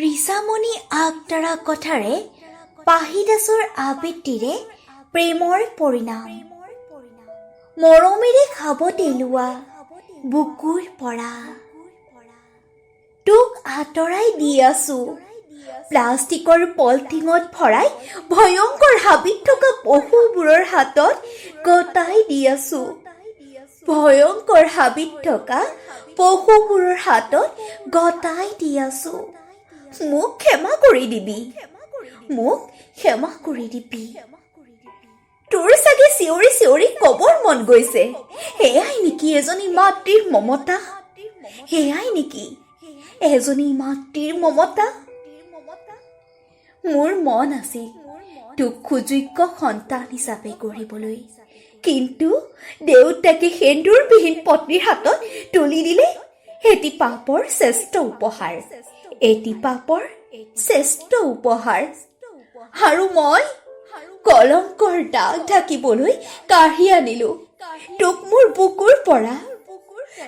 ৰিচামণি আগতৰা কথাৰে পাহি দাসৰ আবৃত্তিৰে প্ৰেমৰ পৰিণাম। মৰমেৰে সাৱটি লোৱা বুকুৰ পৰা তোক আঁতৰাই দি আছো। প্লাষ্টিকৰ পলিথিনত ভৰাই ভয়ংকৰ হাবিত থকা পশুবোৰৰ হাতত গতাই দি আছো। ভয়ংকৰ হাবিত থকা পশুবোৰৰ হাতত গতাই দি আছো। মোক ক্ষমা কৰি দিবি, মোক ক্ষমা কৰি দিবি। তোৰ চাগে চিঞৰি চিঞৰি কবৰ মন গৈছে, সেয়াই নেকি এজনী মাতৃৰ মমতা? সেয়াই নেকি এজনী মাতৃৰ মমতা? মোৰ মন আছিল তোক সুযোগ্য সন্তান হিচাপে গঢ়িবলৈ, কিন্তু দেউতাকে সেন্দুৰবিহীন পত্নীৰ হাতত তুলি দিলে এটি পাপৰ শ্ৰেষ্ঠ উপহাৰ, এটি পাপৰ শ্ৰেষ্ঠ উপহাৰ। আৰু মই কলংকৰ দাগ ঢাকিবলৈ কাঢ়ি আনিলো তোক মোৰ বুকুৰ পৰা।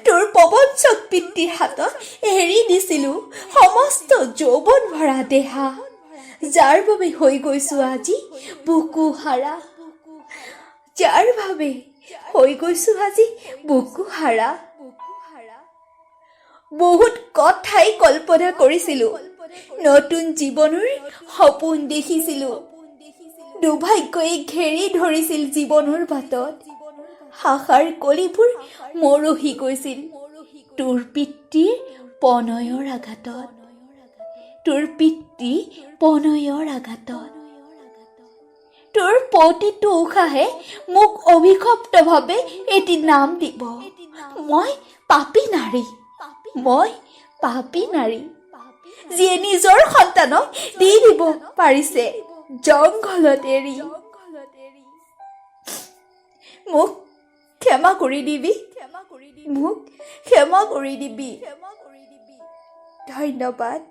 তোৰ প্ৰবঞ্চক পিতৃৰ হাতত এৰি দিছিলো সমস্ত যৌৱন ভৰা দেহা, যাৰ বাবে হৈ গৈছো আজি বুকু হাৰা, যাৰ বাবে হৈ গৈছো আজি বুকু হাৰা। বহুত কথাই কল্পনা কৰিছিলো, নতুন জীৱনৰ সপোন দেখিছিলো। দুৰ্ভাগ্যই ঘেৰি ধৰিছিল জীৱনৰ বাটত। আশাৰ কলিবোৰ মৰহি গৈছিল তোৰ পিতৃৰ প্ৰণয়ৰ আঘাতত, তোৰ পিতৃ প্ৰণয়ৰ আঘাতত। তোৰ প্ৰতিটো উশাহে মোক অভিশপ্তভাৱে এটি নাম দিব। মই পাপী নাৰী, মই পাপী নাৰী, যিয়ে নিজৰ সন্তানক দি দিব পাৰিছে জংঘলত এৰি। মোক ক্ষমা কৰি দিবি, মোক ক্ষমা কৰি দিবি। ধন্যবাদ।